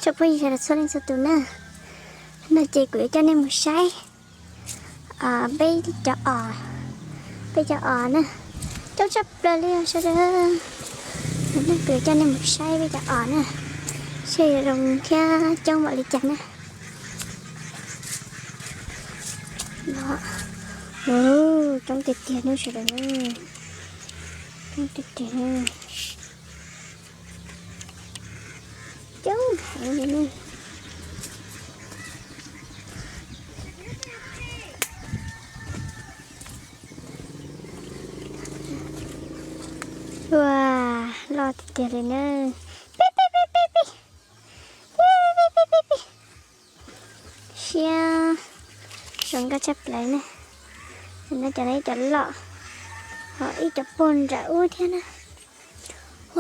Tsoom phooj ywg sawv daws txhua leej txhua tus na, no ces kuv yuav coj nej mus saib peb cov os, peb cov os na, coob tshaj plaws li os sawv daws. Kuv yuav coj nej mus saib peb cov os na, saib zoo thiab coob npaum li cas na. Coob tiag tiag ne sawv daws, coob tiag tiag. Coob heev li ne. Ua, loj tiag tiag li na. Pib pib pib pib pib. Siab zoo nkauj tshaj plaws ne. No cov no ib co loj, ho ib co puag nram ub thiab na.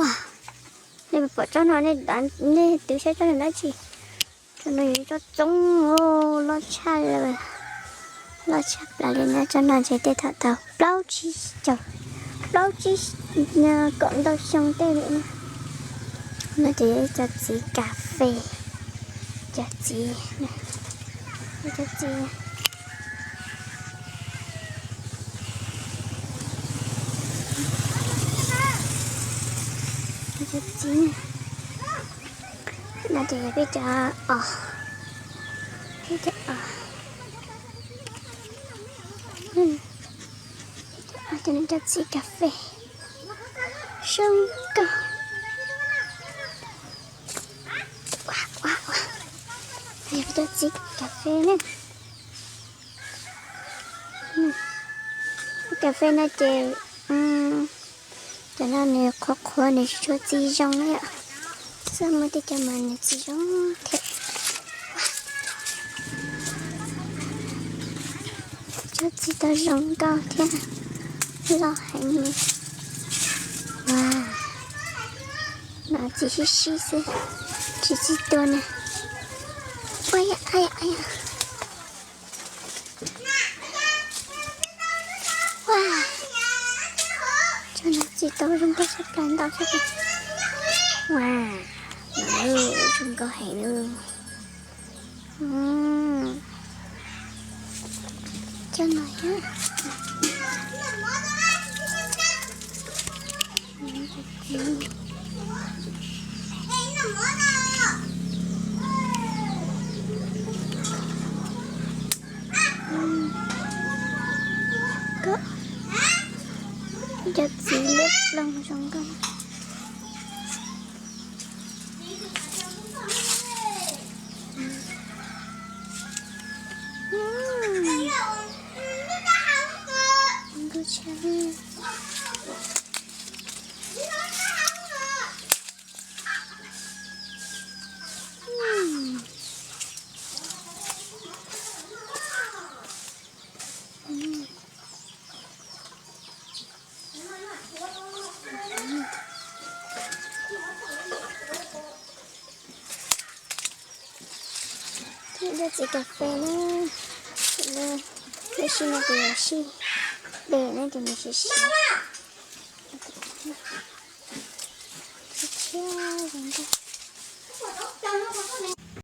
Ua, nej pom tsob no, nej twv saib tsob no dab tsi? Tsob no yog ib tsob txoob, loj tshaj, loj tshaj plaws li na. Tsob no ntshe tej thaum tau plaub tsib caug, plaub tsib kaum ntau xyoo tej li na. No ces cov txiv kas fes, cov txiv, cov txiv, cov txiv. No ces yog peb cov os, peb cov os, cov no cov txiv kas fes zoo nkauj. Yog peb cov txiv kas fes ne. Kas fes no ces cov no nws qhuav qhuav, nws tsis tshua txi zoo na yom. Xwb muaj tej cov mas nws txi zoo thiab. Tsob txiv tau zoo nkauj thiab loj heev li. Ua, no txi sib sib xwb, tsis txi tuag na. Ua, ua, tsob no txi tau zoo nkauj tshaj plaws, ntau tshaj plaws. Ua, no zoo nkauj heev li. Cov no thiab. Cov txiv liab ploog zoo nkauj. Nkauj tshaj. Thiab cov txiv kas fes na, lub sij no ces yog sij dej na ces nws siav siav. Tshiab zoo nkauj.